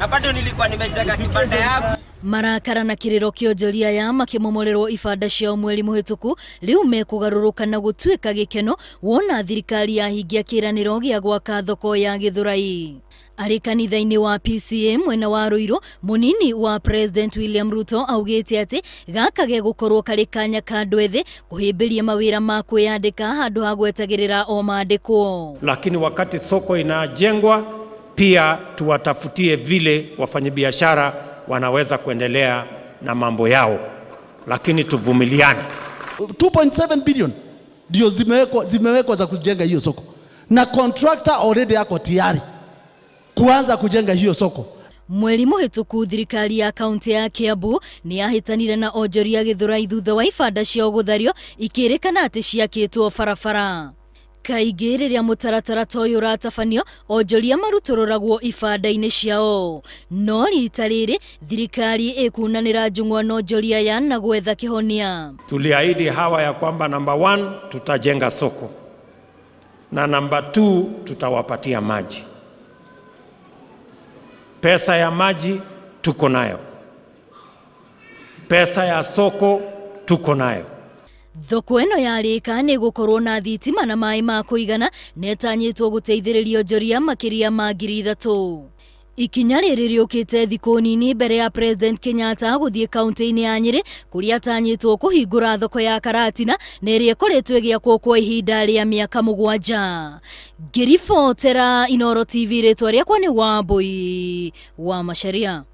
Na bado nilikuwa nimejenga kibanda yangu. Marakara na kiriro kionjoria ya makimomorerwo ibanda ciao mweri muhituku riu mekugaruruka na gutuika gikeno wona thirikari yahingia kiraniro gia gwaka thoko ya Githurai. Arĩ kanitha-inĩ wa PCA mwena wa Ruiru, munini wa President William Ruto augĩte atĩ gaka gegũkorwo karĩ kanya ka andũ ethĩ kũhĩmbĩria mawĩra ma kwĩyandĩka handũ ha gwetagĩrĩra o maandĩkwo. Lakini wakati soko inajengwa pia tuwatafutie vile wafanyabiashara wanaweza kuendelea na mambo yao, lakini tuvumiliane. 2.7 billion ndio zimewekwa za kujenga hiyo soko, na contractor already yako tayari kuanza kujenga hiyo soko. Mweri muhituku thirikari ya kaunti ya Kiambu ni yahitanire na onjoria Githurai thutha wa ibanda ciao guthario ikirikana ati ciakitwo barabara. Kaingĩ rĩrĩa mũtaratara ta ũyũ ũratabanio onjoria marutororagwo ibanda-inĩ ciao, no rita rĩrĩ thirikari ĩkunanĩra njung'wa na onjoria ya na gwetha kĩhonia. Tuliahidi hawa ya kwamba number 1 tutajenga soko na number 2 tutawapatia maji. Pesa ya maji tuko nayo, pesa ya soko tuko nayo. Thoko ĩno yarĩka nĩ gũkorwo na thitima na maĩ ma kũigana na ĩtanyĩtwo gũteithĩrĩria onjoria makĩria ma 3,000. Ikinya rĩrĩ rĩũkĩte thikũ nini mbere ya President Kenyatta gũthiĩ kaunti-inĩ ya Nyĩrĩ kũrĩa atanyĩtwo kũhingũra thoko ya Karatina na ĩrĩa ĩkoretwo ĩgĩakwo kwa ihinda rĩa mĩaka 7. Ngĩribotera Inooro TV, rĩtwa rĩakwa nĩ Wambui wa Macharia.